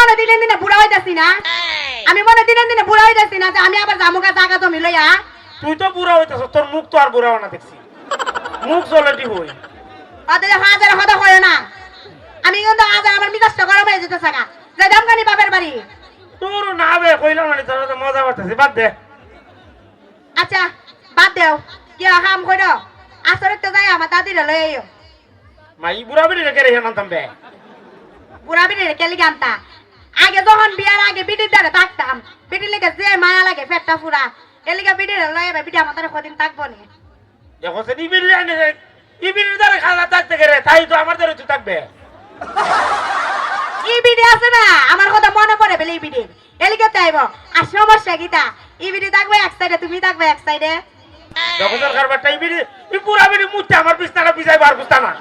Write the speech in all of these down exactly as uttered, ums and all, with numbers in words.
মনে দিনে দিনে বুড়া অইতাছি না? আমি মনে দিনে দিনে বুড়া অইতাছি না যে আমি আবার যামুগা জাগা জমি লইয়া? তুই তো বুড়া অইতাছস, তোর মুখ তো আর বুড়া অয় না দেখছি। মুখ জলেটি হই। অত যে হাজার কথা কইও না। আমি কিন্তু আজ আমার মিজাজটা গরম অই যাইতাছে গা। যাইতাম কানি বাপের বাড়ি। তোর না বে, কইলাম না, তোর তো মজা করতেছি, বাদ দে। আচ্ছা, বাদ দেও। গিয়া কাম করো। আসরে তো যাই আমার দাদিরে লই আইও। মা, ই বুড়া বেটিরে কেরে হে মানতাম বে? বুড়া বেটিরে কেলি গান্তা। আগে যখন বিয়ার আগে বেটির দ্বারা থাকতাম, বেটির লেগে যে মায়া লাগে, পেটটা ফুরা। এর লেগে বেটিরে লই আইবা, বেটি আমার দ্বারা কদিন থাকবো নি। দেখো সে ই বেটি আনে, ই বেটির দ্বারা খাজা থাকতে গেলে, তাই তো আমার দ্বারা তুই থাকবে। ই বেটি আছে না, আমার কথা মনে পড়ে বেলে ই বেটি। এলিকে তো আইব। আর সমস্যা কিতা? ই বেটি থাকবে এক সাইডে, তুমি থাকবে এক সাইডে। দেখো সরকার বাট্টা, ই বেটি, ই বুড়া বেটি মুততে আমার বিছনাটা ভিজাইবো আর বুঝতা না।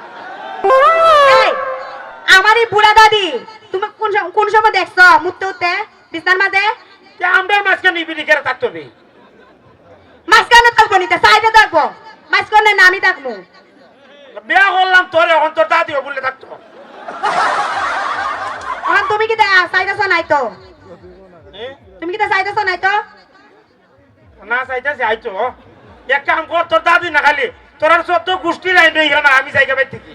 এই, আমার এই বুড়া দাদি, তুমি কোন সম-, কোন সময় দেখছো মুততে উঠতে বিছনার মাঝে? তে আমরার মাঝখানে ই বেটি কেরে থাকতে হবে? মাঝখানে থাকবো নিতে, সাইডে থাকবো। মাঝখানে না আমি থাকবো। বিয়া করলাম তোর, এখন তোর দাদিও বললে থাকতো। এখন তুমি কিতা চাইতেছো নাই তো? এ? তুমি কিতা চাইতেছো নাই তো? না চাইতেছি, আইতো। এক কাম কর, তোর দাদি না খালি, তোর আর চোদ্দ গোষ্ঠী লাইন হয়ে গেল না, আমি জায়গা বাইর থেকে।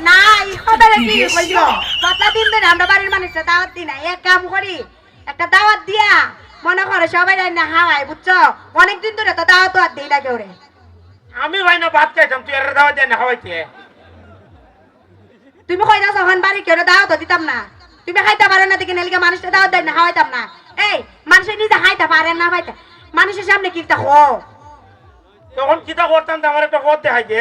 না, এই কথা কি কইছো? কতদিন ধরে আমরা বাড়ির মানুষরা দাওয়াত দিই না। এক কাম করি, একটা দাওয়াত দিয়া, মনে করে সবাই রান্না খাওয়াই, বুঝছো? অনেকদিন ধরে তো দাওয়াত আর দেই না কেউ রে। আমি ভাই না ভাত খাইতাম, তুই আর দাওয়াত দেয় না খাওয়াইতে। তুমি কইতাছো এখন বাড়ি কেউ দাওয়াত দিতাম না। তুমি খাইতে পারো না, দেখি নালিকে মানুষটা দাওয়াত দেয় না, খাওয়াইতাম না। এই, মানুষে নিজে খাইতে পারে না, পাইতে। মানুষের সামনে কিতা কও? তখন কিতা করতাম, তা আমার একটা পথ দেখাই দে।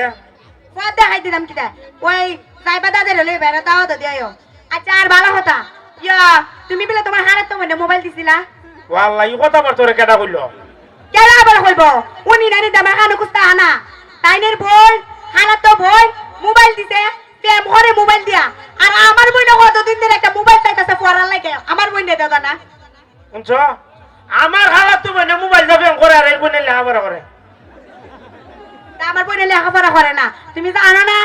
পথ দেখাই দিতাম কিতা? ওই যাইবা দাদের হলে বেড়া দাওয়াত দিয়াইও। আচ্ছা, আর ভালো কথা। ইয়া, তুমি বলে তোমার হারাত তো মনে মোবাইল দিছিলা? ওয়াল্লাহ, এই কথা আবার তোরে কেডা কইলো? কেডা আবার কইবো? উনি নানি দামা খানো কুস্তা আনা। তাইনের বই, হারাত তো বই, মোবাইল দিছে, প্রেম করে মোবাইল দিয়া। আর আমার বইনে কতদিন ধরে একটা মোবাইল চাইতেছে পড়ার লাগে। আমার বইনে দাদা না। শুনছো? আমার খালাতো বইনে মোবাইল দিয়ে প্রেম করে আর এই বইনে লেখাপড়া করে। তা আমার বইনে লেখাপড়া করে না, তুমি জানো না?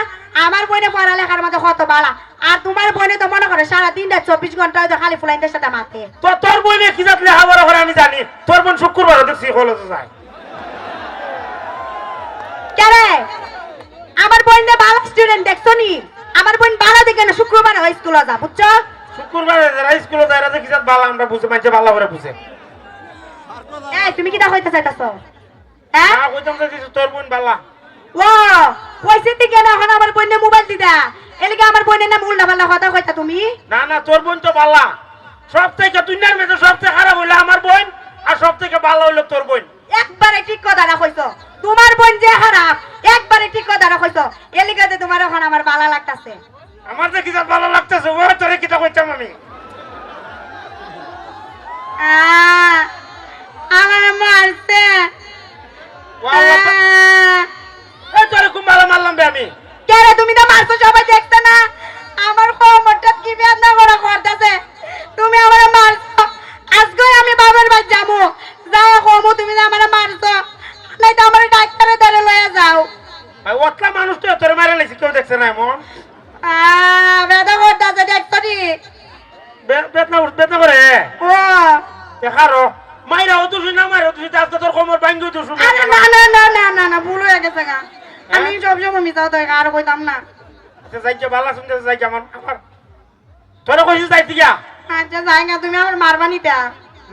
আমার বইনে পড়ালেখার মধ্যে কত বালা। আর তোমার বইনে তো মনে করে সারা দিনটা চব্বিশ ঘন্টা হয়তো খালি ফুলাইনদের সাথে মাতে। তো তোর বইনে কি জাত লেখাপড়া করে আমি জানি। তোর বোন শুক্রবারও দেখছি কলেজে যায়। কেরে? আমার বইনে বালা স্টুডেন্ট দেখছো নি? আমার বইন বালা দেখে না, শুক্রবারে ওই স্কুলে যা, বুঝছো? শুক্রবারে যারা স্কুলে যায়, এরা যে কি জাত বালা আমরা বুঝে, মানছে বালা করে বুঝে। এই, তুমি কিতা কইতে চাইতাছো? হ্যাঁ? না, কইতাম চাইছি তোর বইন বালা। ও, কইছে ঠিক না, এখন আমার বইনে মোবাইল দিতা। এলিকে আমার বইনের নাম উল্টা পাল্টা কথা কইতা তুমি? না, না, তোর বইন তো বালা। সব থেকে দুনিয়ার মধ্যে সবচেয়ে খারাপ হইলো আমার বইন, আর সব থেকে বালা হইলো তোর বইন। একবারে ঠিক কথাটা কইছো। তোমার বইন যে খারাপ, একবারে ঠিক কথাটা কইছো। এলিগাতে তোমার এখন আমার বালা লাগতাছে। আমার যে কিতা বালা লাগতাছে, ও তোরে কিতা কইতাম আমি? আ, আমার মারছে। ওয়া, ওয়া, আ। এই তোরে কোন বালা মারলাম বে আমি? কে রে, তুমি না মারছো, সবাই দেখছে না? আমার কোমরটা কি বেদনা করে করতেছে। তুমি আমারে মারছো। আজকে আমি বাবার বাড়ি যাবো। যাই কমু, তুমি যে আমারে মারছো। নাই তো আমারে ডাক্তারে ধরে লইয়া যাও। ভাই, ওতলা মানুষ তো তোরে মারে লাইছে, কেউ দেখছে না এমন? আ, বেদনা করতেছে, দেখছো নি? বে-, বেদনা উঠ-, বেদনা করে? ও। এ, খারো। মাইরা ও দুষি না, মাইরা ও দুষি, আজকে তোর কোমর ভাঙ্গি দুষি। আরে না, না, না, না, না, না, ভুল হয়ে গেছে গা। হ্যাঁ? আমি সব সময় মিছা কথা কই, আর কইতাম না। আচ্ছা, যাই গিয়া, বালা শুনতে যাই গিয়া, আমার, আমার। তোরে কইছি যাইতে গিয়া। আচ্ছা, যাই না, তুমি আমার মারবা নিতা।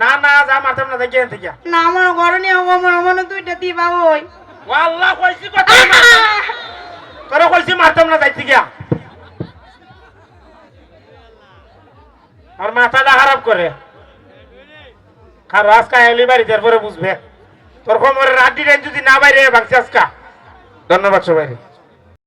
না, না, যা মারতাম না, যাই গিয়া এখান থেকে। না, আমার ঘরে নিয়ে ও মনে মনে দুইটা দিবা ওই। ও আল্লাহ, কইছি কথা। আহা! তোরে কইছি মারতাম না, যাইতে গিয়া। আর মাথাটা খারাপ করে। আর আজকে এলি বাড়ি, তারপরে বুঝবে। তোর কোমরের আড্ডি রেঞ্জ যদি না বাইরে, ভাঙছে আজকা। ধন্যবাদ সবাই।